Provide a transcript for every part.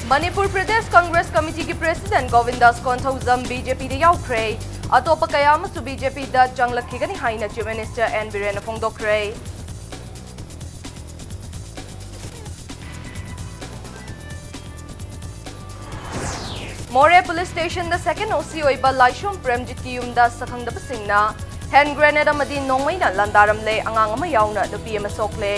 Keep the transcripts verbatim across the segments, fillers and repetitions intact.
Manipur Pradesh Congress ꯀꯃꯤꯇꯤꯒꯤ president Gobindas Konthoujam B J ꯄꯤꯗ ꯌꯥꯎꯈ꯭ꯔꯦ꯫ ꯑꯇꯣꯞꯄ ꯀꯌꯥ ꯑꯃꯁꯨ ꯕꯤ ꯖꯦ ꯄꯤꯗ ꯆꯪꯂꯛꯈꯤꯒꯅꯤ ꯍꯥꯏꯅ ꯆꯤꯐ ꯃꯤꯅꯤꯁꯇꯔ ꯑꯦꯟ ꯕꯤꯔꯦꯟꯅ ꯐꯣꯡꯗꯣꯛꯈ꯭ꯔꯦ꯫ ꯃꯣꯔꯦ ꯄꯨꯂꯤꯁ ꯁ꯭ꯇꯦꯁꯟꯗ ꯁꯦꯀꯦꯟ ꯑꯣ ꯁꯤ ꯑꯣꯏꯕ ꯂꯥꯏꯁ꯭ꯔꯝ ꯄ꯭ꯔꯦꯝꯖꯤꯠꯀꯤ ꯌꯨꯝꯗ ꯁꯛꯈꯪꯗꯕꯁꯤꯡꯅ ꯍꯦꯟ ꯒ꯭ꯔꯦꯅꯦꯗ ꯑꯃꯗꯤ ꯅꯣꯡꯃꯩꯅ ꯂꯥꯟꯗꯥꯔꯝꯂꯦ꯫ ꯑꯉꯥꯡ ꯑꯃ ꯌꯥꯎꯅ ꯅꯨꯄꯤ ꯑꯃ ꯁꯣꯛꯂꯦ꯫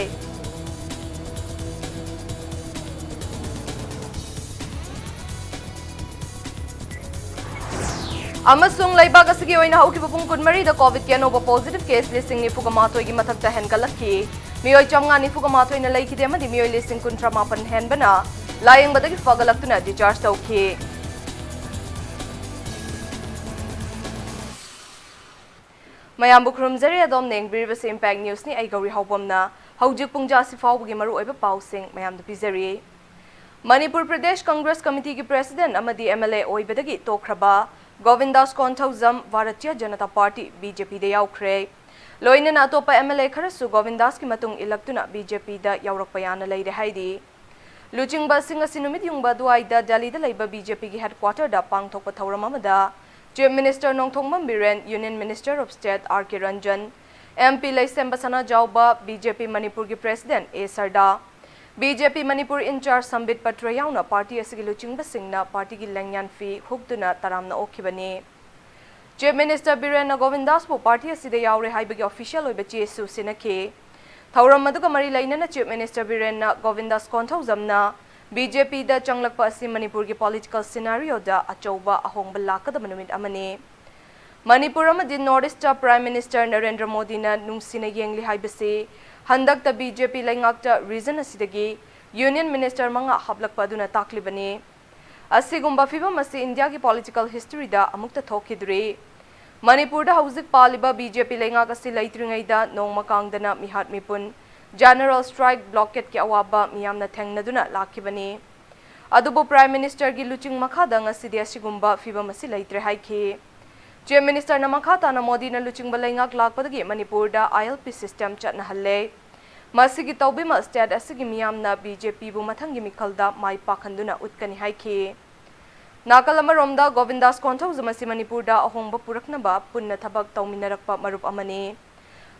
ꯑꯃꯁꯨꯡ ꯂꯩꯕꯥꯛ ꯑꯁꯤꯒꯤ ꯑꯣꯏꯅ ꯍꯧꯈꯤꯕ ꯄꯨꯡ ꯀꯨꯟꯃꯔꯤꯗ ꯀꯣꯚꯤꯗꯀꯤ ꯑꯅꯧꯕ ꯄꯣꯖꯤꯇꯤꯚ ꯀꯦꯁ ꯂꯤꯁꯤꯡ ꯅꯤꯐꯨꯒ ꯃꯥꯊꯣꯏꯒꯤ ꯃꯊꯛꯇ ꯍꯦꯟꯒꯠꯂꯛꯈꯤ꯫ ꯃꯤꯑꯣꯏ ꯆꯥꯝꯃꯉꯥ ꯅꯤꯐꯨꯒ ꯃꯥꯊꯣꯏꯅ ꯂꯩꯈꯤꯗꯦ ꯑꯃꯗꯤ ꯃꯤꯑꯣꯏ ꯂꯤꯁꯤꯡ ꯀꯨꯟꯊ꯭ꯔꯥ ꯃꯥꯄꯟ ꯍꯦꯟꯕꯅ ꯂꯥꯌꯦꯡꯕꯗꯒꯤ ꯐꯒꯠꯂꯛꯇꯨꯅ discharge ꯇꯧꯈꯤ꯫ ꯃꯌꯥꯝꯕꯨ ꯈꯨꯔꯨꯝꯖꯔꯤ꯫ ꯑꯗꯣꯝꯅ ꯌꯦꯡꯕꯤꯔꯤꯕꯁꯤ Impact Newsꯅꯤ꯫ ꯑꯩ ꯒꯧꯔꯤ ꯍꯥꯎꯕꯝꯅ ꯍꯧꯖꯤꯛ ꯄꯨꯡꯖꯥ ꯑꯁꯤ ꯐꯥꯎꯕꯒꯤ ꯃꯔꯨꯑꯣꯏꯕ ꯄꯥꯎꯁꯤꯡ ꯃꯌꯥꯝꯗ ꯄꯤꯖꯔꯤ꯫ ꯃꯅꯤꯄꯨꯔ ꯄ꯭ꯔꯗꯦꯁ ꯀꯪꯒ꯭ꯔꯦꯁ ꯀꯃꯤꯇꯤꯒꯤ ꯄ꯭ꯔꯦꯁꯤꯗꯦꯟꯠ ꯑꯃꯗꯤ ꯑꯦꯝ ꯑꯦꯜ ꯑꯦ ꯑꯣꯏꯕꯗꯒꯤ ꯇꯣꯛꯈ꯭ꯔꯕ Gobindas Konthoujam Bharatiya Janata party, B J ꯄꯤꯗ ꯌꯥꯎꯈ꯭ꯔꯦ꯫ ꯂꯣꯏꯅꯅ ꯑꯇꯣꯞꯄ ꯑꯦꯝ ꯑꯦꯜ ꯑꯦ ꯈꯔꯁꯨ ꯒꯣꯕꯤꯟꯗꯥꯁꯀꯤ ꯃꯇꯨꯡ ꯏꯜꯂꯛꯇꯨꯅ ꯕꯤ ꯖꯦ ꯄꯤꯗ ꯌꯥꯎꯔꯛꯄ ꯌꯥꯅ ꯂꯩꯔꯦ ꯍꯥꯏꯔꯤ꯫ ꯂꯨꯆꯤꯡꯕꯁꯤꯡ ꯑꯁꯤ ꯅꯨꯃꯤꯠ ꯌꯨꯡꯕ ꯑꯗꯨꯋꯥꯏꯗ ꯗꯦꯜꯂꯤꯗ ꯂꯩꯕ ꯕꯤ ꯖꯦ ꯄꯤꯒꯤ ꯍꯦꯗꯀ꯭ꯋꯥꯇꯔꯗ ꯄꯥꯡꯊꯣꯛꯄ ꯊꯧꯔꯝ ꯑꯃꯗ chief minister Nongthombam Biren, union minister of state R K Ranjan, M P ꯂꯩꯁꯦꯝꯕ ꯁꯅꯥꯖꯥꯎꯕ, ꯕꯤ ꯖꯦ ꯄꯤ ꯃꯅꯤꯄꯨꯔꯒꯤ president A Sharda, B J P Manipur in charge Sambit Patra ꯌꯥꯎꯅ ꯄꯥꯔꯇꯤ ꯑꯁꯤꯒꯤ ꯂꯨꯆꯤꯡꯕꯁꯤꯡꯅ ꯄꯥꯔꯇꯤꯒꯤ ꯂꯦꯡꯌꯥꯟ ꯐꯤ ꯍꯨꯛꯇꯨꯅ ꯇꯔꯥꯝꯅ ꯑꯣꯛꯈꯤꯕꯅꯤ꯫ ꯆꯤꯐ ꯃꯤꯅꯤꯁꯇꯔ ꯕꯤꯔꯦꯟꯅ ꯒꯣꯕꯤꯟꯗꯥꯁꯄꯨ ꯄꯥꯔꯇꯤ ꯑꯁꯤꯗ ꯌꯥꯎꯔꯦ ꯍꯥꯏꯕꯒꯤ ꯑꯣꯐꯤꯁꯤꯌꯦꯜ ꯑꯣꯏꯕ ꯆꯦꯁꯨ ꯁꯤꯟꯅꯈꯤ꯫ ꯊꯧꯔꯝ ꯑꯗꯨꯒ ꯃꯔꯤ ꯂꯩꯅꯅ ꯆꯤꯐ ꯃꯤꯅꯤꯁꯇꯔ ꯕꯤꯔꯦꯟꯅ ꯒꯣꯕꯤꯟꯗꯥꯁ ꯀꯣꯟꯊꯧꯖꯝꯅ ꯕꯤ ꯖꯦ ꯄꯤꯗ ꯆꯪꯂꯛꯄ ꯑꯁꯤ ꯃꯅꯤꯄꯨꯔꯒꯤ ꯄꯣꯂꯤꯇꯤꯀꯦꯜ ꯁꯤꯅꯥꯔꯤꯑꯣꯗ ꯑꯆꯧꯕ ꯑꯍꯣꯡꯕ ꯂꯥꯛꯀꯗꯕ ꯅꯨꯃꯤꯠ ꯑꯃꯅꯤ꯫ ꯃꯅꯤꯄꯨꯔ ꯑꯃꯗꯤ north east prime minister Narendra ꯃꯣꯗꯤꯅ ꯅꯨꯡꯁꯤꯅ ꯌꯦꯡꯂꯤ ꯍꯥꯏꯕꯁꯤ ꯍꯟꯗꯛꯇ ꯕꯤ ꯖꯦ ꯄꯤ ꯂꯩꯉꯥꯛꯇ ꯔꯤꯖꯟ ꯑꯁꯤꯗꯒꯤ ꯌꯨꯅꯤꯌꯟ ꯃꯤꯅꯤꯁꯇꯔ ꯃꯉꯥ ꯍꯥꯞꯂꯛꯄ ꯑꯗꯨꯅ ꯇꯥꯛꯂꯤꯕꯅꯤ꯫ ꯑꯁꯤꯒꯨꯝꯕ ꯐꯤꯚꯝ ꯑꯁꯤ ꯏꯟꯗꯤꯌꯥꯒꯤ ꯄꯣꯂꯤꯇꯤꯀꯦꯜ ꯍꯤꯁꯇꯔꯤꯗ ꯑꯃꯨꯛꯇ ꯊꯣꯛꯈꯤꯗ꯭ꯔꯤ꯫ ꯃꯅꯤꯄꯨꯔꯗ ꯍꯧꯖꯤꯛ ꯄꯥꯜꯂꯤꯕ ꯕꯤ ꯖꯦ ꯄꯤ ꯂꯩꯉꯥꯛ ꯑꯁꯤ ꯂꯩꯇ꯭ꯔꯤꯉꯩꯗ ꯅꯣꯡꯃ ꯀꯥꯡꯗꯅ ꯃꯤꯍꯥꯠ ꯃꯤꯄꯨꯟ, ꯖꯦꯅꯔꯦꯜ ꯁ꯭ꯇ꯭ꯔꯥꯏꯛ, ꯕ꯭ꯂꯣꯀꯦꯗꯀꯤ ꯑꯋꯥꯕ ꯃꯤꯌꯥꯝꯅ ꯊꯦꯡꯅꯗꯨꯅ ꯂꯥꯛꯈꯤꯕꯅꯤ꯫ ꯑꯗꯨꯕꯨ ꯄ꯭ꯔꯥꯏꯝ ꯃꯤꯅꯤꯁꯇꯔꯒꯤ ꯂꯨꯆꯤꯡ ꯃꯈꯥꯗ ꯉꯁꯤꯗꯤ ꯑꯁꯤꯒꯨꯝꯕ ꯐꯤꯚꯝ ꯑꯁꯤ ꯂꯩꯇ꯭ꯔꯦ ꯍꯥꯏꯈꯤ꯫ ꯆꯤꯐ ꯃꯤꯅꯤꯁꯇꯔꯅ ꯃꯈꯥ ꯇꯥꯅ ꯃꯣꯗꯤꯅ ꯂꯨꯆꯤꯡꯕ ꯂꯩꯉꯥꯛ ꯂꯥꯛꯄꯗꯒꯤ ꯃꯅꯤꯄꯨꯔꯗ ꯑꯥꯏ ꯑꯦꯜ ꯄꯤ ꯁꯤꯁꯇꯦꯝ ꯆꯠꯅꯍꯜꯂꯦ꯫ ꯃꯁꯤꯒꯤ ꯇꯧꯕꯤꯃꯜ state ꯑꯁꯤꯒꯤ ꯃꯤꯌꯥꯝꯅ BJPꯕꯨ ꯃꯊꯪꯒꯤ ꯃꯤꯈꯜꯗ ꯃꯥꯏ ꯄꯥꯛꯍꯟꯗꯨꯅ ꯎꯠꯀꯅꯤ ꯍꯥꯏꯈꯤ꯫ ꯅꯥꯀꯜ ꯑꯃꯔꯣꯝꯗ, ꯒꯣꯕꯤꯟꯗꯥꯁ ꯀꯣꯟꯊꯧꯖꯝ ꯑꯁꯤ ꯃꯅꯤꯄꯨꯔꯗ ꯑꯍꯣꯡꯕ ꯄꯨꯔꯛꯅꯕ ꯄꯨꯟꯅ ꯊꯕꯛ ꯇꯧꯃꯤꯟꯅꯔꯛꯄ ꯃꯔꯨꯞ ꯑꯃꯅꯤ꯫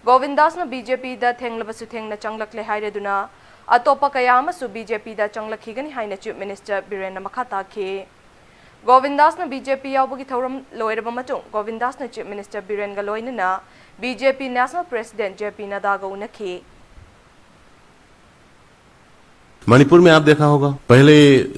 ꯒꯣꯕꯤꯟꯗꯥꯁꯅ BJPꯗ ꯊꯦꯡꯂꯕꯁꯨ ꯊꯦꯡꯅ ꯆꯪꯂꯛꯂꯦ ꯍꯥꯏꯔꯗꯨꯅ, ꯑꯇꯣꯞꯄ ꯀꯌꯥ ꯑꯃꯁꯨ BJPꯗ ꯆꯪꯂꯛꯈꯤꯒꯅꯤ ꯍꯥꯏꯅ Chief Minister ꯕꯤꯔꯦꯟꯅ ꯃꯈꯥ ꯇꯥꯈꯤ꯫ ꯒꯣꯕꯤꯟꯗꯥꯁꯅ BJP ꯌꯥꯎꯕꯒꯤ ꯊꯧꯔꯝ ꯂꯣꯏꯔꯕ ꯃꯇꯨꯡ, ꯒꯣꯕꯤꯟꯗꯥꯁꯅ Chief Minister ꯕꯤꯔꯦꯟꯒ ꯂꯣꯏꯅꯅ BJP National President JP ꯅꯗꯥꯒ ꯎꯅꯈꯤ꯫ Manipur में आप देखा होगा, पहले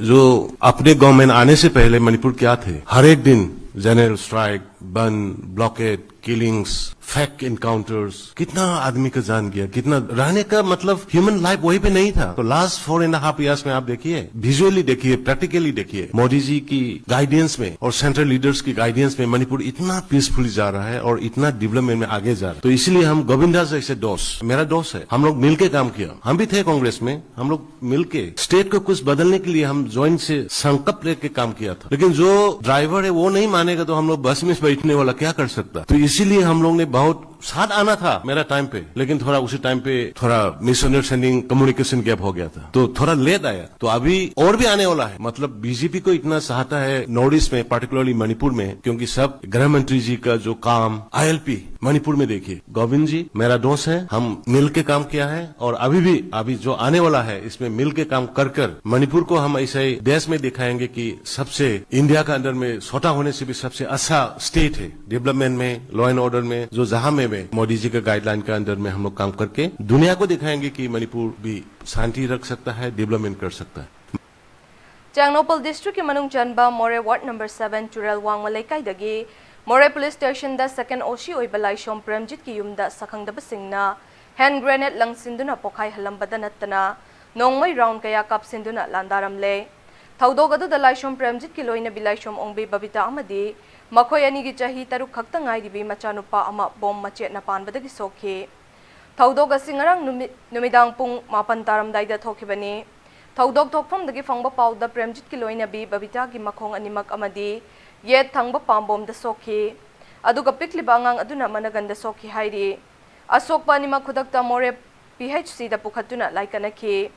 जो अपने गवर्नमेंट आने से पहले मणिपुर क्या थे, हर एक दिन जनरल स्ट्राइक, बंद, ब्लॉकेड, किलिंग्स, फेक इनकाउंटर्स, कितना आदमी का जान गया, कितना रहने का मतलब ह्यूमन लाइफ वहीं पे नहीं था। तो last four and half years में आप देखिए, विजुअली देखिए, प्रैक्टिकली देखिए, मोदी जी की गाइडेंस में और सेंट्रल लीडर्स की गाइडेंस में मणिपुर इतना पीसफुली जा रहा है और इतना डेवलपमेंट में आगे जा रहा है। तो इसलिए हम गोविंदा जैसे दोस्त, मेरा दोस्त है, हम लोग मिलके काम किया। हम भी थे कांग्रेस में, हम लोग मिलके स्टेट को कुछ बदलने के लिए हम ज्वाइंट से संकल्प लेके काम किया था। लेकिन जो ड्राइवर है वो नहीं मानेगा तो हम लोग बस में बैठने वाला क्या कर सकता। तो इसीलिए हम लोग ने बहुत साथ आना था मेरा टाइम पे, लेकिन थोड़ा उसी टाइम पे थोड़ा मिसअंडरस्टैंडिंग, कम्युनिकेशन गैप हो गया था, तो थोड़ा लेट आया। तो अभी और भी आने वाला है, मतलब बीजेपी को इतना चाहता है नॉर्थ ईस्ट में, पर्टिकुलरली मणिपुर में, क्योंकि सब गृह मंत्री जी का जो काम आईएलपी मणिपुर में देखिए, गोविंद जी मेरा दोस्त है, हम मिल के काम किया है और अभी भी, अभी जो आने वाला है इसमें मिल के काम कर कर मणिपुर को हम ऐसे देश में दिखाएंगे कि सबसे, इंडिया का अंदर में छोटा होने से भी सबसे अच्छा स्टेट है डेवलपमेंट में, लॉ एंड ऑर्डर में, जो जहां में, में मोदी जी के गाइडलाइन के अंदर में हम लोग काम करके दुनिया को दिखाएंगे कि मणिपुर भी शांति रख सकता है, डेवलपमेंट कर सकता है। ꯇꯦꯡꯅꯧꯄꯜ districtꯀꯤ ꯃꯅꯨꯡ ꯆꯟꯕ ꯃꯣꯔꯦ ward number seven ꯆꯨꯔꯦꯜ ꯋꯥꯡꯃ ꯂꯩꯀꯥꯏꯗꯒꯤ ꯃꯣꯔꯦ police stationꯗ second OC ꯑꯣꯏꯕ ꯂꯥꯏꯁ꯭ꯔꯣꯝ ꯄ꯭ꯔꯦꯝꯖꯤꯠꯀꯤ ꯌꯨꯝꯗ ꯁꯛꯈꯪꯗꯕꯁꯤꯡꯅ hand grenade ꯂꯪꯁꯤꯟꯗꯨꯅ ꯄꯣꯈꯥꯏꯍꯜꯂꯝꯕꯗ ꯅꯠꯇꯅ ꯅꯣꯡꯃꯩ round ꯀꯌꯥ ꯀꯥꯞꯁꯤꯟꯗꯨꯅ ꯂꯥꯟꯗꯥꯔꯝꯂꯦ꯫ ꯊꯧꯗꯣꯛ ꯑꯗꯨꯗ ꯂꯥꯏꯁ꯭ꯔꯣꯝ ꯄ꯭ꯔꯦꯝꯖꯤꯠꯀꯤ ꯂꯣꯏꯅꯕꯤ ꯂꯥꯏꯁ꯭ꯔꯣꯝ ꯑꯣꯡꯕꯤ ꯕꯕꯤꯇꯥ ꯑꯃꯗꯤ ꯃꯈꯣꯏ ꯑꯅꯤꯒꯤ ꯆꯍꯤ ꯇꯔꯨꯛ ꯈꯛꯇ ꯉꯥꯏꯔꯤꯕꯤ ꯃꯆꯥꯅꯨꯄꯥ ꯑꯃ ꯕꯣꯝ ꯃꯆꯦꯠꯅ ꯄꯥꯟꯕꯗꯒꯤ ꯁꯣꯛꯈꯤ꯫ ꯊꯧꯗꯣꯛ ꯑꯁꯤ ꯉꯔꯥꯡ ꯅꯨꯃꯤꯠ, ꯅꯨꯃꯤꯗꯥꯡ ꯄꯨꯡ ꯃꯥꯄꯟ ꯇꯥꯔꯝꯗꯥꯏꯗ ꯊꯣꯛꯈꯤꯕꯅꯤ꯫ ꯊꯧꯗꯣꯛ ꯊꯣꯛꯐꯝꯗꯒꯤ ꯐꯪꯕ ꯄꯥꯎꯗ ꯄ꯭ꯔꯦꯝꯖꯤꯠꯀꯤ ꯂꯣꯏꯅꯕꯤ ꯕꯕꯤꯇꯥꯒꯤ ꯃꯈꯣꯡ ꯑꯅꯤꯃꯛ ꯑꯃꯗꯤ ꯌꯦꯠ ꯊꯪꯕ ꯄꯥꯝꯕꯣꯝꯗ ꯁꯣꯛꯈꯤ꯫ ꯑꯗꯨꯒ ꯄꯤꯛꯂꯤꯕ ꯑꯉꯥꯡ ꯑꯗꯨꯅ ꯃꯅꯒꯟꯗ ꯁꯣꯛꯈꯤ ꯍꯥꯏꯔꯤ꯫ ꯑꯁꯣꯛꯄ ꯑꯅꯤꯃꯛ ꯈꯨꯗꯛꯇ ꯃꯣꯔꯦ ꯄꯤ ꯑꯩꯆ ꯁꯤꯗ ꯄꯨꯈꯠꯇꯨꯅ ꯂꯥꯏꯀꯠꯅꯈꯤ꯫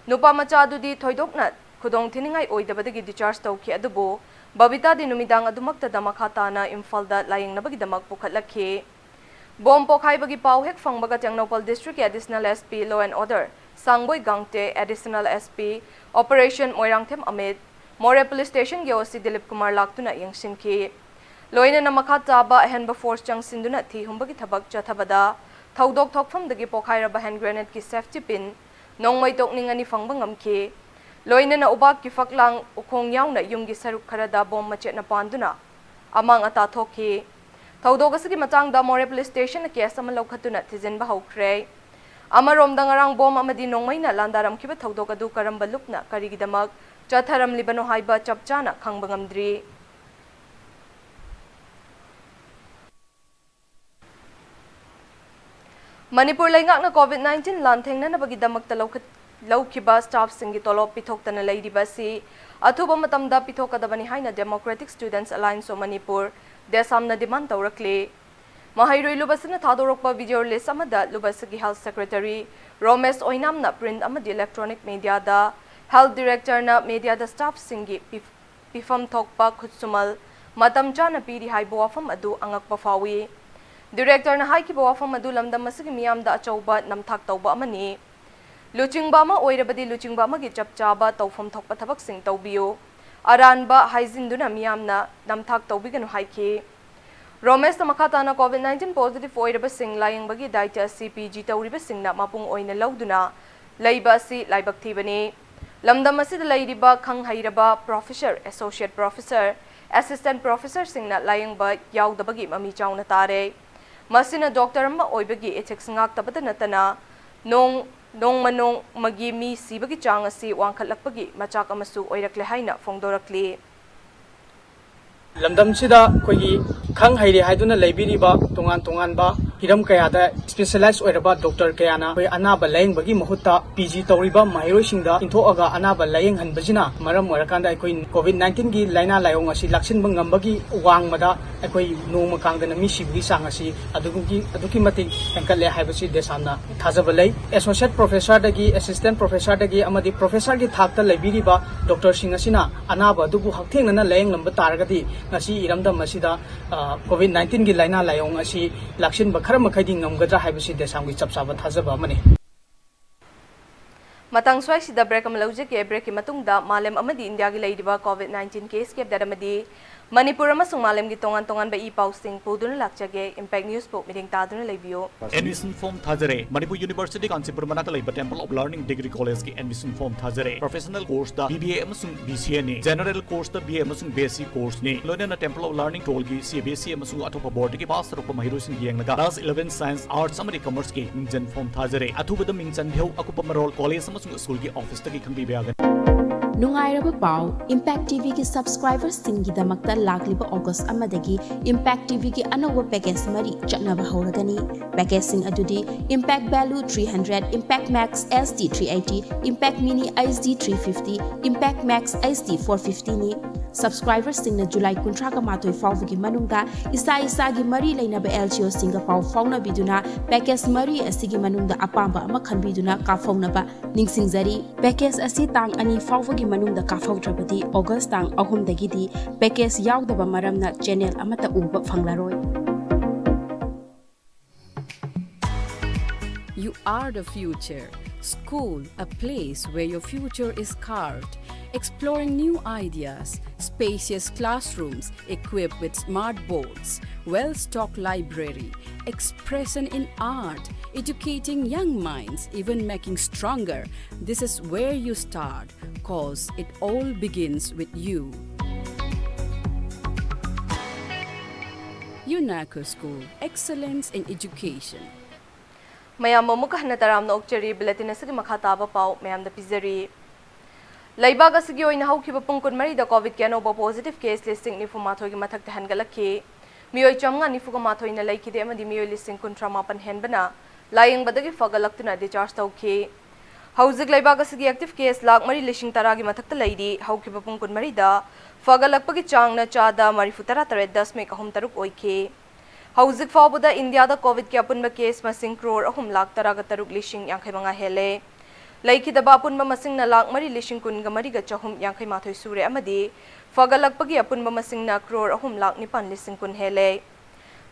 ꯅꯨꯄꯥ ꯃꯆꯥ ꯑꯗꯨꯗꯤ ꯊꯣꯏꯗꯣꯛꯅ ꯈꯨꯗꯣꯡ ꯊꯤꯅꯤꯡꯉꯥꯏ ꯑꯣꯏꯗꯕꯗꯒꯤ discharge ꯇꯧꯈꯤ, ꯑꯗꯨꯕꯨ ꯕꯕꯤꯇꯥꯗꯤ ꯅꯨꯃꯤꯗꯥꯡ ꯑꯗꯨꯃꯛꯇꯗ ꯃꯈꯥ ꯇꯥꯅ ꯏꯝꯐꯥꯜꯗ ꯂꯥꯌꯦꯡꯅꯕꯒꯤꯗꯃꯛ ꯄꯨꯈꯠꯂꯛꯈꯤ꯫ ꯕꯣꯝ ꯄꯣꯈꯥꯏꯕꯒꯤ ꯄꯥꯎ ꯍꯦꯛ ꯐꯪꯕꯒ ꯇꯦꯡꯅꯧꯄꯜ district ꯀꯤ Additional S P Law and Order ꯁꯥꯡꯕꯣꯏ ꯒꯥꯡꯇꯦ, Additional S P Operation Moirangthem Amit, ꯃꯣꯔꯦ police station ꯒꯤ O C ꯗꯤꯂꯤꯞ ꯀꯨꯃꯥꯔ ꯂꯥꯛꯇꯨꯅ ꯌꯦꯡꯁꯤꯟꯈꯤ꯫ ꯂꯣꯏꯅꯅ ꯃꯈꯥ ꯇꯥꯕ ꯑꯍꯦꯟꯕ force ꯆꯪꯁꯤꯟꯗꯨꯅ ꯊꯤ ꯍꯨꯝꯕꯒꯤ ꯊꯕꯛ ꯆꯠꯊꯕꯗ ꯊꯧꯗꯣꯛ ꯊꯣꯛꯐꯝꯗꯒꯤ ꯄꯣꯈꯥꯏꯔꯕ hand grenade ꯀꯤ safety pin ꯅꯣꯡꯃꯩ ꯇꯣꯛꯅꯤꯡ ꯑꯅꯤ ꯐꯪꯕ ꯉꯝꯈꯤ꯫ ꯂꯣꯏꯅꯅ ꯎꯕꯥꯛꯀꯤ ꯐꯛꯂꯥꯡ, ꯎꯈꯣꯡ ꯌꯥꯎꯅ ꯌꯨꯝꯒꯤ ꯁꯔꯨꯛ ꯈꯔꯗ ꯕꯣꯝ ꯃꯆꯦꯠꯅ ꯄꯥꯟꯗꯨꯅ ꯑꯃꯥꯡ ꯑꯇꯥ ꯊꯣꯛꯈꯤ꯫ ꯊꯧꯗꯣꯛ ꯑꯁꯤꯒꯤ ꯃꯇꯥꯡꯗ ꯃꯣꯔꯦ police station ꯅ case ꯑꯃ ꯂꯧꯈꯠꯇꯨꯅ ꯊꯤꯖꯤꯟꯕ ꯍꯧꯈ꯭ꯔꯦ꯫ ꯑꯃꯔꯣꯝꯗ, ꯉꯔꯥꯡ ꯕꯣꯝ ꯑꯃꯗꯤ ꯅꯣꯡꯃꯩꯅ ꯂꯥꯟꯗꯥꯔꯝꯈꯤꯕ ꯊꯧꯗꯣꯛ ꯑꯗꯨ ꯀꯔꯝꯕ ꯂꯨꯞꯅ ꯀꯔꯤꯒꯤꯗꯃꯛ ꯆꯠꯊꯔꯝꯂꯤꯕꯅꯣ ꯍꯥꯏꯕ ꯆꯞ ꯆꯥꯅ ꯈꯪꯕ ꯉꯝꯗ꯭ꯔꯤ꯫ ꯃꯅꯤꯄꯨꯔ ꯂꯩꯉꯥꯛꯅ COVID nineteen ꯂꯥꯟꯊꯦꯡꯅꯅꯕꯒꯤꯗꯃꯛꯇ ꯂꯧꯈꯠ-, ꯂꯧꯈꯤꯕ staff ꯁꯤꯡꯒꯤ ꯇꯣꯂꯣꯞ ꯄꯤꯊꯣꯛꯇꯅ ꯂꯩꯔꯤꯕ ꯑꯁꯤ ꯑꯊꯨꯕ ꯃꯇꯝꯗ ꯄꯤꯊꯣꯛꯀꯗꯕꯅꯤ ꯍꯥꯏꯅ Democratic Students Alliance of Manipur, DESAM ꯅ demand ꯇꯧꯔꯛꯂꯤ꯫ ꯃꯍꯩꯔꯣꯏ ꯂꯨꯞ ꯑꯁꯤꯅ ꯊꯥꯗꯣꯔꯛꯄ video release ꯑꯃꯗ ꯂꯨꯞ ꯑꯁꯤꯒꯤ Health Secretary ꯔꯣꯃꯦꯁ ꯑꯣꯏꯅꯥꯝꯅ print ꯑꯃꯗꯤ electronic media ꯗ Health Director ꯅ media ꯗ staff ꯁꯤꯡꯒꯤ ꯄꯤ-, ꯄꯤꯐꯝ ꯊꯣꯛꯄ ꯈꯨꯠꯁꯨꯃꯜ ꯃꯇꯝ ꯆꯥꯅ ꯄꯤꯔꯤ ꯍꯥꯏꯕ ꯋꯥꯐꯝ ꯑꯗꯨ ꯑꯉꯛꯄ ꯐꯥꯎꯏ꯫ Director ꯅ ꯍꯥꯏꯈꯤꯕ ꯋꯥꯐꯝ ꯑꯗꯨ ꯂꯝꯗꯝ ꯑꯁꯤꯒꯤ ꯃꯤꯌꯥꯝꯗ ꯑꯆꯧꯕ ꯅꯝꯊꯥꯛ ꯇꯧꯕ ꯑꯃꯅꯤ꯫ ꯂꯨꯆꯤꯡꯕ ꯑꯃ ꯑꯣꯏꯔꯕꯗꯤ ꯂꯨꯆꯤꯡꯕ ꯑꯃꯒꯤ ꯆꯞ ꯆꯥꯕ ꯇꯧꯐꯝ ꯊꯣꯛꯄ ꯊꯕꯛꯁꯤꯡ ꯇꯧꯕꯤꯌꯨ꯫ ꯑꯔꯥꯟꯕ ꯍꯥꯏꯖꯤꯟꯗꯨꯅ ꯃꯤꯌꯥꯝꯅ ꯅꯝꯊꯥꯛ ꯇꯧꯕꯤꯒꯅꯨ ꯍꯥꯏꯈꯤ꯫ ꯔꯣꯃꯦꯁꯅ ꯃꯈꯥ ꯇꯥꯅ COVID nineteen positive ꯑꯣꯏꯔꯕꯁꯤꯡ ꯂꯥꯌꯦꯡꯕꯒꯤ ꯗꯥꯏꯇ꯭ꯌ ꯑꯁꯤ PG ꯇꯧꯔꯤꯕꯁꯤꯡꯅ ꯃꯄꯨꯡ ꯑꯣꯏꯅ ꯂꯧꯗꯨꯅ ꯂꯩꯕ ꯑꯁꯤ ꯂꯥꯏꯕꯛ ꯊꯤꯕꯅꯤ꯫ ꯂꯝꯗꯝ ꯑꯁꯤꯗ ꯂꯩꯔꯤꯕ ꯈꯪ ꯍꯩꯔꯕ professor, associate professor, assistant professor ꯁꯤꯡꯅ ꯂꯥꯌꯦꯡꯕ ꯌꯥꯎꯗꯕꯒꯤ ꯃꯃꯤ ꯆꯥꯎꯅ ꯇꯥꯔꯦ꯫ ꯃꯁꯤꯅ doctor ꯑꯃ ꯑꯣꯏꯕꯒꯤ ethics ꯉꯥꯛꯇꯕꯇ ꯅꯠꯇꯅ ꯅꯣꯡ-, ꯅꯣꯡꯃ ꯅꯣꯡꯃꯒꯤ ꯃꯤ ꯁꯤꯕꯒꯤ ꯆꯥꯡ ꯑꯁꯤ ꯋꯥꯡꯈꯠꯂꯛꯄꯒꯤ ꯃꯆꯥꯛ ꯑꯃꯁꯨ ꯑꯣꯏꯔꯛꯂꯦ ꯍꯥꯏꯅ ꯐꯣꯡꯗꯣꯔꯛꯂꯤ꯫ ꯂꯝꯗꯝꯁꯤꯗ ꯑꯩꯈꯣꯏꯒꯤ ꯈꯪ ꯍꯩꯔꯦ ꯍꯥꯏꯗꯨꯅ ꯂꯩꯕꯤꯔꯤꯕ ꯇꯣꯉꯥꯟ ꯇꯣꯉꯥꯟꯕ ꯍꯤꯔꯝ ꯀꯌꯥꯗ ꯏꯁꯄꯦꯁꯦꯂꯥꯏꯁ ꯑꯣꯏꯔꯕ ꯗꯣꯛꯇꯔ ꯀꯌꯥꯅ ꯑꯩꯈꯣꯏ ꯑꯅꯥꯕ ꯂꯥꯌꯦꯡꯕꯒꯤ ꯃꯍꯨꯠꯇ ꯄꯤ ꯖꯤ ꯇꯧꯔꯤꯕ ꯃꯍꯩꯔꯣꯏꯁꯤꯡꯗ ꯏꯟꯊꯣꯛꯑꯒ ꯑꯅꯥꯕ ꯂꯥꯌꯦꯡꯍꯟꯕꯁꯤꯅ ꯃꯔꯝ ꯑꯣꯏꯔꯀꯥꯟꯗ ꯑꯩꯈꯣꯏ ꯀꯣꯚꯤꯗ ꯅꯥꯏꯟꯇꯤꯟꯒꯤ ꯂꯥꯏꯅꯥ ꯂꯥꯏꯑꯣꯡ ꯑꯁꯤ ꯂꯥꯛꯁꯤꯟꯕ ꯉꯝꯕꯒꯤ ꯋꯥꯡꯃꯗ ꯑꯩꯈꯣꯏ ꯅꯣꯡꯃ ꯀꯥꯡꯗꯅ ꯃꯤ ꯁꯤꯕꯒꯤ ꯆꯥꯡ ꯑꯁꯤ ꯑꯗꯨꯒꯤ ꯑꯗꯨꯛꯀꯤ ꯃꯇꯤꯛ ꯍꯦꯟꯒꯠꯂꯦ ꯍꯥꯏꯕꯁꯤ ꯗꯦꯁꯥꯝꯅ ꯊꯥꯖꯕ ꯂꯩ꯫ ꯑꯦꯁꯣꯁꯤꯌꯦꯠ ꯄ꯭ꯔꯣꯐꯦꯁꯔꯗꯒꯤ, ꯑꯦꯁꯤꯁꯇꯦꯟ ꯄ꯭ꯔꯣꯐꯦꯁꯔꯗꯒꯤ ꯑꯃꯗꯤ ꯄ꯭ꯔꯣꯐꯦꯁꯔꯒꯤ ꯊꯥꯛꯇ ꯂꯩꯕꯤꯔꯤꯕ ꯗꯣꯛꯇꯔꯁꯤꯡ ꯑꯁꯤꯅ ꯑꯅꯥꯕ ꯑꯗꯨꯕꯨ ꯍꯛꯊꯦꯡꯅꯅ ꯂꯥꯌꯦꯡꯂꯝꯕ ꯇꯥꯔꯒꯗꯤ ꯉꯁꯤ ꯏꯔꯝꯗꯝ ꯑꯁꯤꯗ, ꯑ, ꯀꯣꯚꯤꯗ ꯅꯥꯏꯟꯇꯤꯟꯒꯤ ꯂꯥꯏꯅꯥ ꯂꯥꯏꯑꯣꯡ ꯑꯁꯤ ꯂꯥꯛꯁꯤꯟꯕ ꯈꯔ ꯃꯈꯩꯗꯤ ꯉꯝꯒꯗ꯭ꯔꯥ ꯍꯥꯏꯕꯁꯤ ꯗꯦꯁꯥꯝꯒꯤ ꯆꯞ ꯆꯥꯕ ꯊꯥꯖꯕ ꯑꯃꯅꯤ꯫ ꯃꯇꯥꯡ ꯁ꯭ꯋꯥꯏꯁꯤꯗ ꯕ꯭ꯔꯦꯛ ꯑꯃ ꯂꯧꯖꯒꯦ꯫ ꯕ꯭ꯔꯦꯛꯀꯤ ꯃꯇꯨꯡꯗ ꯃꯥꯂꯦꯝ ꯑꯃꯗꯤ ꯏꯟꯗꯤꯌꯥꯒꯤ ꯂꯩꯔꯤꯕ ꯀꯣꯚꯤꯗ ꯅꯥꯏꯟꯇꯤꯟ ꯀꯦꯁꯀꯤ ꯑꯞꯗꯦꯠ ꯑꯃꯗꯤ ꯃꯅꯤꯄꯨꯔ ꯑꯃꯁꯨꯡ ꯃꯥꯂꯦꯝꯒꯤ ꯇꯣꯉꯥꯟ ꯇꯣꯉꯥꯟꯕ ꯏ ꯄꯥꯎꯁꯤꯡ ꯄꯨꯗꯨꯅ ꯂꯥꯛꯆꯒꯦ꯫ ꯏꯝꯄꯦꯛ ꯅ꯭ꯌꯨꯁꯄꯨ ꯃꯤꯠꯌꯦꯡ ꯇꯥꯗꯨꯅ ꯂꯩꯕꯤꯌꯨ꯫ ꯑꯦꯗꯃꯤꯁꯟ ꯐꯣꯔꯝ ꯊꯥꯖꯔꯦ꯫ ꯃꯅꯤꯄꯨꯔ ꯌꯨꯅꯤꯚꯔꯁꯤꯇꯤ ꯀꯥꯟꯆꯤꯄꯨꯔ ꯃꯅꯥꯛꯇ ꯂꯩꯕ Temple of Learning Degree Collegeꯀꯤ ꯑꯦꯗꯃꯤꯁꯟ ꯐꯣꯔꯝ ꯊꯥꯖꯔꯦ꯫ ꯄ꯭ꯔꯣꯐꯦꯁꯅꯦꯜ ꯀꯣꯔꯁꯇ B B A ꯑꯃꯁꯨꯡ B C Aꯅꯤ꯫ ꯖꯦꯅꯔꯦꯜ ꯀꯣꯔꯁꯇ B A ꯑꯃꯁꯨꯡ B S C ꯀꯣꯔꯁꯅꯤ꯫ ꯂꯣꯏꯅꯅ Temple of Learning ꯇꯣꯜꯒꯤ C B S E ꯑꯃꯁꯨꯡ ꯑꯇꯣꯞꯄ ꯕꯣꯔꯗꯇꯒꯤ ꯄꯥꯁ ꯇꯧꯔꯛꯄ ꯃꯍꯩꯔꯣꯏꯁꯤꯡ ꯌꯦꯡꯂꯒ class eleven science, arts ꯑꯃꯗꯤ commerceꯀꯤ ꯃꯤꯡꯖꯟ ꯐꯣꯔꯝ ꯊꯥꯖꯔꯦ꯫ ꯑꯊꯨꯕꯗ ꯃꯤꯡ ꯆꯟꯕꯤꯌꯨ꯫ ꯑꯀꯨꯞꯄ ꯃꯔꯣꯜ ꯀꯣꯂꯦꯖ ꯑꯃꯁꯨꯡ ꯁ꯭ꯀꯨꯜꯒꯤ ꯑꯣꯐꯤꯁꯇꯒꯤ ꯈꯪꯕꯤꯕ ꯌꯥꯒꯅꯤ꯫ ꯅꯨꯡꯉꯥꯏꯔꯕ ꯄꯥꯎ, Impact TVꯒꯤ ꯁꯕꯁꯀ꯭ꯔꯥꯏꯕꯔꯁꯤꯡꯒꯤꯗꯃꯛꯇ ꯂꯥꯛꯂꯤꯕ ꯑꯣꯒꯁ ꯑꯃꯗꯒꯤ Impact TVꯒꯤ ꯑꯅꯧꯕ ꯄꯦꯀꯦꯖ ꯃꯔꯤ ꯆꯠꯅꯕ ꯍꯧꯔꯒꯅꯤ꯫ ꯄꯦꯀꯦꯖꯁꯤꯡ ꯑꯗꯨꯗꯤ Impact Value three hundred, Impact Max HD three eighty, Impact Mini HD three fifty, Impact Max HD four fiftyꯅꯤ꯫ ꯁꯕꯁꯀ꯭ꯔꯥꯏꯕꯔꯁꯤꯡꯅ ꯖꯨꯂꯥꯏ ꯀꯨꯟꯊ꯭ꯔꯥꯒ ꯃꯥꯊꯣꯏ ꯐꯥꯎꯕꯒꯤ ꯃꯅꯨꯡꯗ ꯏꯁꯥ ꯏꯁꯥꯒꯤ ꯃꯔꯤ ꯂꯩꯅꯕ LCOꯁꯤꯡꯒ ꯄꯥꯎ ꯐꯥꯎꯅꯕꯤꯗꯨꯅ ꯄꯦꯀꯦꯖ ꯃꯔꯤ ꯑꯁꯤꯒꯤ ꯃꯅꯨꯡꯗ ꯑꯄꯥꯝꯕ ꯑꯃ ꯈꯟꯕꯤꯗꯨꯅ ꯀꯥꯞꯍꯧꯅꯕ ꯅꯤꯡꯁꯤꯡꯖꯔꯤ꯫ ꯄꯦꯀꯦꯖ ꯑꯁꯤ ꯇꯥꯡ ꯑꯅꯤ ꯐꯥꯎꯕꯒꯤ ꯃꯅꯨꯡꯗ ꯀꯥꯞꯍꯧꯗ꯭ꯔꯕꯗꯤ ꯑꯣꯒꯁ ꯇꯥꯡ ꯑꯍꯨꯝꯗꯒꯤꯗꯤ ꯄꯦꯀꯦꯖ ꯌꯥꯎꯗꯕ ꯃꯔꯝꯅ ꯆꯦꯅꯦꯜ ꯑꯃꯠꯇ ꯎꯕ ꯐꯪꯂꯔꯣꯏ꯫ You are the future. School, a place where your future is carved. Exploring new ideas, spacious classrooms equipped with smart boards, well-stocked library, expression in art, educating young minds, even making stronger. This is where you start, 'cause it all begins with you. UNACO School, excellence in education. ꯃꯌꯥꯝꯕꯨ ꯑꯃꯨꯛꯀ ꯍꯟꯅ ꯇꯔꯥꯝꯅ ꯑꯣꯛꯆꯔꯤ꯫ Bulletin ꯑꯁꯤꯒꯤ ꯃꯈꯥ ꯇꯥꯕ ꯄꯥꯎ ꯃꯌꯥꯝꯗ ꯄꯤꯖꯔꯤ꯫ ꯂꯩꯕꯥꯛ ꯑꯁꯤꯒꯤ ꯑꯣꯏꯅ ꯍꯧꯈꯤꯕ ꯄꯨꯡ ꯀꯨꯟꯃꯔꯤꯗ ꯀꯣꯚꯤꯗꯀꯤ ꯑꯅꯧꯕ ꯄꯣꯖꯤꯇꯤꯚ ꯀꯦꯁ ꯂꯤꯁꯤꯡ ꯅꯤꯐꯨ ꯃꯥꯊꯣꯏꯒꯤ ꯃꯊꯛꯇ ꯍꯦꯟꯒꯠꯂꯛꯈꯤ꯫ ꯃꯤꯑꯣꯏ ꯆꯥꯝꯃꯉꯥ ꯅꯤꯐꯨꯒ ꯃꯥꯊꯣꯏꯅ ꯂꯩꯈꯤꯗꯦ ꯑꯃꯗꯤ ꯃꯤꯑꯣꯏ ꯂꯤꯁꯤꯡ ꯀꯨꯟꯊ꯭ꯔꯥ ꯃꯥꯄꯟ ꯍꯦꯟꯕꯅ ꯂꯥꯌꯦꯡꯕꯗꯒꯤ ꯐꯒꯠꯂꯛꯇꯨꯅ discharge ꯇꯧꯈꯤ꯫ ꯍꯧꯖꯤꯛ ꯂꯩꯕꯥꯛ ꯑꯁꯤꯒꯤ active case ꯂꯥꯈ ꯃꯔꯤ ꯂꯤꯁꯤꯡ ꯇꯔꯥꯒꯤ ꯃꯊꯛꯇ ꯂꯩꯔꯤ꯫ ꯍꯧꯈꯤꯕ ꯄꯨꯡ ꯀꯨꯟꯃꯔꯤꯗ ꯐꯒꯠꯂꯛꯄꯒꯤ ꯆꯥꯡꯅ ꯆꯥꯗ ꯃꯔꯤꯐꯨ ꯇꯔꯥ ꯇꯔꯦꯠ ꯗꯁꯃꯤꯛ ꯑꯍꯨꯝ ꯇꯔꯨꯛ ꯑꯣꯏꯈꯤ꯫ ꯍꯧꯖꯤꯛ ꯐꯥꯎꯕꯗ ꯏꯟꯗꯤꯌꯥꯗ COVID ꯀꯤ ꯑꯄꯨꯟꯕ case ꯃꯁꯤꯡ ꯀ꯭ꯔꯣꯔ ꯑꯍꯨꯝ ꯂꯥꯈ ꯇꯔꯥꯒ ꯇꯔꯨꯛ ꯂꯤꯁꯤꯡ ꯌꯥꯡꯈꯩ ꯃꯉꯥ ꯍꯦꯜꯂꯦ꯫ ꯂꯩꯈꯤꯗꯕ ꯑꯄꯨꯟꯕ ꯃꯁꯤꯡꯅ ꯂꯥꯈ ꯃꯔꯤ ꯂꯤꯁꯤꯡ ꯀꯨꯟꯒ ꯃꯔꯤꯒ ꯆꯍꯨꯝ ꯌꯥꯡꯈꯩ ꯃꯥꯊꯣꯏ ꯁꯨꯔꯦ ꯑꯃꯗꯤ ꯐꯒꯠꯂꯛꯄꯒꯤ ꯑꯄꯨꯟꯕ ꯃꯁꯤꯡꯅ ꯀ꯭ꯔꯣꯔ ꯑꯍꯨꯝ ꯂꯥꯈ ꯅꯤꯄꯥꯟ ꯂꯤꯁꯤꯡ ꯀꯨꯟ ꯍꯦꯜꯂꯦ꯫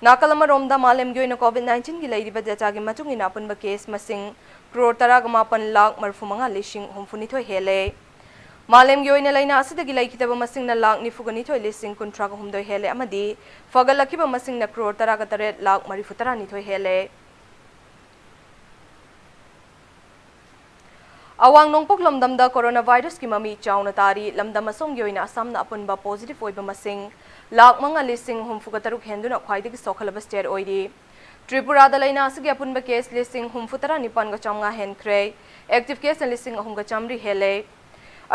ꯅꯥꯀꯜ ꯑꯃꯔꯣꯝꯗ, ꯃꯥꯂꯦꯝꯒꯤ ꯑꯣꯏꯅ COVID nineteen ꯒꯤ ꯂꯩꯔꯤꯕ data ꯒꯤ ꯃꯇꯨꯡ ꯏꯟꯅ ꯑꯄꯨꯟꯕ case ꯃꯁꯤꯡ ꯀ꯭ꯔꯣꯔ ꯇꯔꯥꯒ ꯃꯥꯄꯟ ꯂꯥꯈ ꯃꯔꯤꯐꯨ ꯃꯉꯥ ꯂꯤꯁꯤꯡ ꯍꯨꯝꯐꯨ ꯅꯤꯊꯣꯏ ꯍꯦꯜꯂꯦ꯫ ꯃꯥꯂꯦꯝꯒꯤ ꯑꯣꯏꯅ ꯂꯥꯏꯅꯥ ꯑꯁꯤꯗꯒꯤ ꯂꯩꯈꯤꯗꯕ ꯃꯁꯤꯡꯅ ꯂꯥꯈ ꯅꯤꯐꯨꯒ ꯅꯤꯊꯣꯏ ꯂꯤꯁꯤꯡ ꯀꯨꯟꯊ꯭ꯔꯥꯒ ꯍꯨꯝꯗꯣꯏ ꯍꯦꯜꯂꯦ ꯑꯃꯗꯤ ꯐꯒꯠꯂꯛꯈꯤꯕ ꯃꯁꯤꯡꯅ ꯀ꯭ꯔꯣꯔ ꯇꯔꯥꯒ ꯇꯔꯦꯠ ꯂꯥꯈ ꯃꯔꯤꯐꯨ ꯇꯔꯥ ꯅꯤꯊꯣꯏ ꯍꯦꯜꯂꯦ꯫ ꯑꯋꯥꯡ ꯅꯣꯡꯄꯣꯛ ꯂꯝꯗꯝꯗ corona virus ꯀꯤ ꯃꯃꯤ ꯆꯥꯎꯅ ꯇꯥꯔꯤ꯫ ꯂꯝꯗꯝ ꯑꯁꯣꯝꯒꯤ ꯑꯣꯏꯅ ꯑꯁꯥꯝꯅ ꯑꯄꯨꯟꯕ positive ꯑꯣꯏꯕ ꯃꯁꯤꯡ ꯂꯥꯈ ꯃꯉꯥ ꯂꯤꯁꯤꯡ ꯍꯨꯝꯐꯨꯒ ꯇꯔꯨꯛ ꯍꯦꯟꯗꯨꯅ ꯈ꯭ꯋꯥꯏꯗꯒꯤ ꯆꯥꯎꯈꯠꯂꯕ state ꯑꯣꯏꯔꯤ꯫ ꯇ꯭ꯔꯤꯄꯨꯔꯥꯗ ꯂꯥꯏꯅꯥ ꯑꯁꯤꯒꯤ ꯑꯄꯨꯟꯕ case ꯂꯤꯁꯤꯡ ꯍꯨꯝꯐꯨ ꯇꯔꯥ ꯅꯤꯄꯥꯟꯒ ꯆꯥꯝꯃꯉꯥ ꯍꯦꯟꯈ꯭ꯔꯦ꯫ Active case ꯅ ꯂꯤꯁꯤꯡ ꯑꯍꯨꯝꯒ ꯆꯥꯝꯃꯔꯤ ꯍꯦꯜꯂꯦ꯫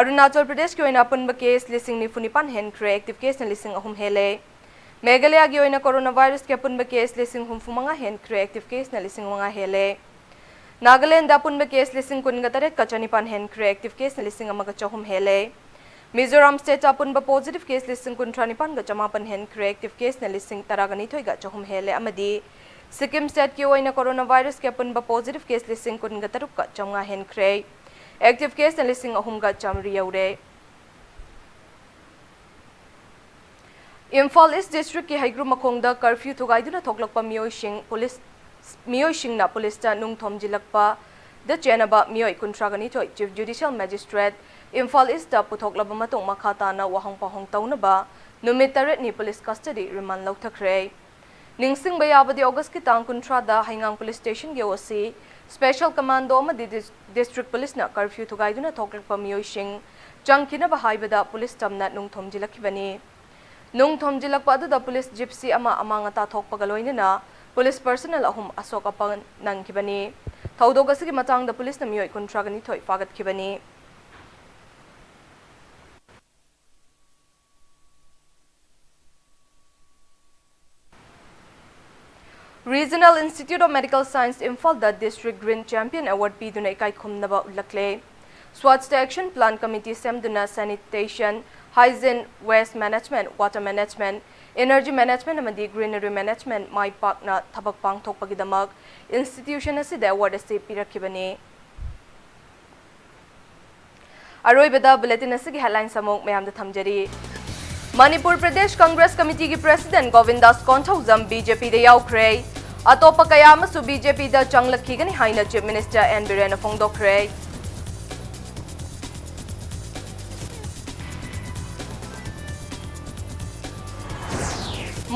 ꯑꯔꯨꯅꯥꯆꯜ ꯄ꯭ꯔꯗꯦꯁꯀꯤ ꯑꯣꯏꯅ ꯑꯄꯨꯟꯕ case ꯂꯤꯁꯤꯡ ꯅꯤꯐꯨ ꯅꯤꯄꯥꯟ ꯍꯦꯟꯈ꯭ꯔꯦ, active case ꯅ ꯂꯤꯁꯤꯡ ꯑꯍꯨꯝ ꯍꯦꯜꯂꯦ꯫ ꯃꯦꯘꯥꯂꯌꯥꯒꯤ ꯑꯣꯏꯅ corona virus ꯀꯤ ꯑꯄꯨꯟꯕ case ꯂꯤꯁꯤꯡ ꯍꯨꯝꯐꯨ ꯃꯉꯥ ꯍꯦꯟꯈ꯭ꯔꯦ, active case ꯅ ꯂꯤꯁꯤꯡ ꯃꯉꯥ ꯍꯦꯜꯂꯦ꯫ ꯅꯥꯒꯥꯂꯦꯟꯗ ꯑꯄꯨꯟꯕ case ꯂꯤꯁꯤꯡ ꯀꯨꯟꯒ ꯇꯔꯦꯠꯀ ꯆꯅꯤꯄꯥꯟ ꯍꯦꯟꯈ꯭ꯔꯦ, active case ꯅ ꯂꯤꯁꯤꯡ ꯑꯃꯒ ꯆꯍꯨꯝ ꯍꯦꯜꯂꯦ꯫ ꯃꯤꯖꯣꯔꯥꯝ state ꯇ ꯑꯄꯨꯟꯕ positive case ꯂꯤꯁꯤꯡ ꯀꯨꯟꯊ꯭ꯔꯥ ꯅꯤꯄꯥꯟꯒ ꯆꯃꯥꯄꯟ ꯍꯦꯟꯈ꯭ꯔꯦ, active case ꯅ ꯂꯤꯁꯤꯡ ꯇꯔꯥꯒ ꯅꯤꯊꯣꯏꯒ ꯆꯍꯨꯝ ꯍꯦꯜꯂꯦ ꯑꯃꯗꯤ ꯁꯤꯛꯀꯤꯝ state ꯀꯤ ꯑꯣꯏꯅ corona virus ꯀꯤ ꯑꯄꯨꯟꯕ positive case ꯂꯤꯁꯤꯡ ꯀꯨꯟꯒ ꯇꯔꯨꯛꯀ ꯆꯥꯝꯃꯉꯥ ꯍꯦꯟꯈ꯭ꯔꯦ, active case ꯅ ꯂꯤꯁꯤꯡ ꯑꯍꯨꯝꯒ ꯆꯥꯝꯃꯔꯤ ꯌꯧꯔꯦ꯫ ꯏꯝꯐꯥꯜ East district ꯀꯤ ꯍꯩꯒ꯭ꯔꯨ ꯃꯈꯣꯡꯗ curfew ꯊꯨꯒꯥꯏꯗꯨꯅ ꯊꯣꯛꯂꯛꯄ ꯃꯤꯑꯣꯏꯁꯤꯡ ꯄꯨꯂꯤꯁ, ꯃꯤꯑꯣꯏꯁꯤꯡꯅ ꯄꯨꯂꯤꯁꯇ ꯅꯨꯡ ꯊꯣꯝꯖꯤꯜꯂꯛꯄꯗ ꯆꯦꯟꯅꯕ ꯃꯤꯑꯣꯏ ꯀꯨꯟꯊ꯭ꯔꯥꯒ ꯅꯤꯊꯣꯏ Chief Judicial Magistrate Imphal East ꯇ ꯄꯨꯊꯣꯛꯂꯕ ꯃꯇꯨꯡ ꯃꯈꯥ ꯇꯥꯅ ꯋꯥꯍꯪ ꯄꯥꯎꯍꯪ ꯇꯧꯅꯕ ꯅꯨꯃꯤꯠ ꯇꯔꯦꯠꯅꯤ ꯄꯨꯂꯤꯁ custody remand ꯂꯧꯊꯈ꯭ꯔꯦ꯫ ꯅꯤꯡꯁꯤꯡꯕ ꯌꯥꯕꯗꯤ, August ꯀꯤ ꯇꯥꯡ ꯀꯨꯟꯊ꯭ꯔꯥꯗ ꯍꯩꯉꯥꯡ police station ꯒꯤ OC, special commando ꯑꯃꯗꯤ dis-, district police ꯅ curfew ꯊꯨꯒꯥꯏꯗꯨꯅ ꯊꯣꯛꯂꯛꯄ ꯃꯤꯑꯣꯏꯁꯤꯡ ꯆꯪꯈꯤꯅꯕ ꯍꯥꯏꯕꯗ ꯄꯨꯂꯤꯁ ꯇꯝꯅ ꯅꯨꯡ ꯊꯣꯝꯖꯤꯜꯂꯛꯈꯤꯕꯅꯤ꯫ ꯅꯨꯡ ꯊꯣꯝꯖꯤꯜꯂꯛꯄ ꯑꯗꯨꯗ ꯄꯨꯂꯤꯁ gypsy ꯑꯃ ꯑꯃꯥꯡ ꯑꯇꯥ ꯊꯣꯛꯄꯒ ꯂꯣꯏꯅꯅ ꯄꯨꯂꯤꯁ personnel ꯑꯍꯨꯝ ꯑꯁꯣꯛ ꯑꯄꯟ ꯅꯪꯈꯤꯕꯅꯤ꯫ ꯊꯧꯗꯣꯛ ꯑꯁꯤꯒꯤ ꯃꯇꯥꯡꯗ ꯄꯨꯂꯤꯁꯅ ꯃꯤꯑꯣꯏ ꯀꯨꯟꯊ꯭ꯔꯥꯒ ꯅꯤꯊꯣꯏ ꯐꯥꯒꯠꯈꯤꯕꯅꯤ꯫ Regional Institute of Medical Science ꯏꯝꯐꯥꯜꯗ District Green Champion Award ꯄꯤꯗꯨꯅ ꯏꯀꯥꯏ ꯈꯨꯝꯅꯕ ꯎꯠꯂꯛꯂꯦ꯫ Swachhta Action Plan Committee ꯁꯦꯝꯗꯨꯅ sanitation, hygiene, waste management, water management, energy management ꯑꯃꯗꯤ greenery management ꯃꯥꯏ ꯄꯥꯛꯅ ꯊꯕꯛ ꯄꯥꯡꯊꯣꯛꯄꯒꯤꯗꯃꯛ institution ꯑꯁꯤꯗ award ꯑꯁꯤ ꯄꯤꯔꯛꯈꯤꯕꯅꯤ꯫ ꯑꯔꯣꯏꯕꯗ bulletin ꯑꯁꯤꯒꯤ headlines ꯑꯃꯨꯛ ꯃꯌꯥꯝꯗ ꯊꯝꯖꯔꯤ꯫ ꯃꯅꯤꯄꯨꯔ ꯄ꯭ꯔꯗꯦꯁ ꯀꯪꯒ꯭ꯔꯦꯁ ꯀꯃꯤꯇꯤꯒꯤ president ꯒꯣꯕꯤꯟꯗꯥꯁ ꯀꯣꯟꯊꯧꯖꯝ BJPꯗ ꯌꯥꯎꯈ꯭ꯔꯦ꯫ ꯑꯇꯣꯞꯄ ꯀꯌꯥ ꯑꯃꯁꯨ BJPꯗ ꯆꯪꯂꯛꯈꯤꯒꯅꯤ ꯍꯥꯏꯅ Chief Minister N ꯕꯤꯔꯦꯟꯅ ꯐꯣꯡꯗꯣꯛꯈ꯭ꯔꯦ꯫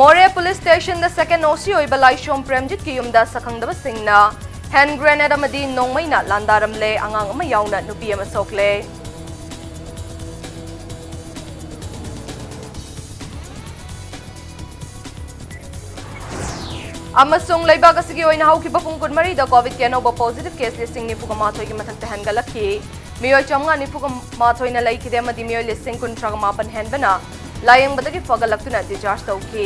ꯃꯣꯔꯦ police stationꯗ second OC ꯑꯣꯏꯕ ꯂꯥꯏꯁ꯭ꯔꯣꯝ ꯄ꯭ꯔꯦꯝꯖꯤꯠꯀꯤ ꯌꯨꯝꯗ ꯁꯛꯈꯪꯗꯕꯁꯤꯡꯅ hand grenade ꯑꯃꯗꯤ ꯅꯣꯡꯃꯩꯅ ꯂꯥꯟꯗꯥꯔꯝꯂꯦ꯫ ꯑꯉꯥꯡ ꯑꯃ ꯌꯥꯎꯅ ꯅꯨꯄꯤ ꯑꯃ ꯁꯣꯛꯂꯦ꯫ ꯑꯃꯁꯨꯡ ꯂꯩꯕꯥꯛ ꯑꯁꯤꯒꯤ ꯑꯣꯏꯅ ꯍꯧꯈꯤꯕ ꯄꯨꯡ ꯀꯨꯟꯃꯔꯤꯗ COVID-ꯀꯤ ꯑꯅꯧꯕ positive case ꯂꯤꯁꯤꯡ ꯅꯤꯐꯨꯒ ꯃꯥꯊꯣꯏꯒꯤ ꯃꯊꯛꯇ ꯍꯦꯟꯒꯠꯂꯛꯈꯤ꯫ ꯃꯤꯑꯣꯏ ꯆꯥꯝꯃꯉꯥ ꯅꯤꯐꯨꯒ ꯃꯥꯊꯣꯏꯅ ꯂꯩꯈꯤꯗꯦ ꯑꯃꯗꯤ ꯃꯤꯑꯣꯏ ꯂꯤꯁꯤꯡ ꯀꯨꯟꯊ꯭ꯔꯥꯒ ꯃꯥꯄꯟ ꯍꯦꯟꯕꯅ ꯂꯥꯌꯦꯡꯕꯗꯒꯤ ꯐꯒꯠꯂꯛꯇꯨꯅ discharge ꯇꯧꯈꯤ꯫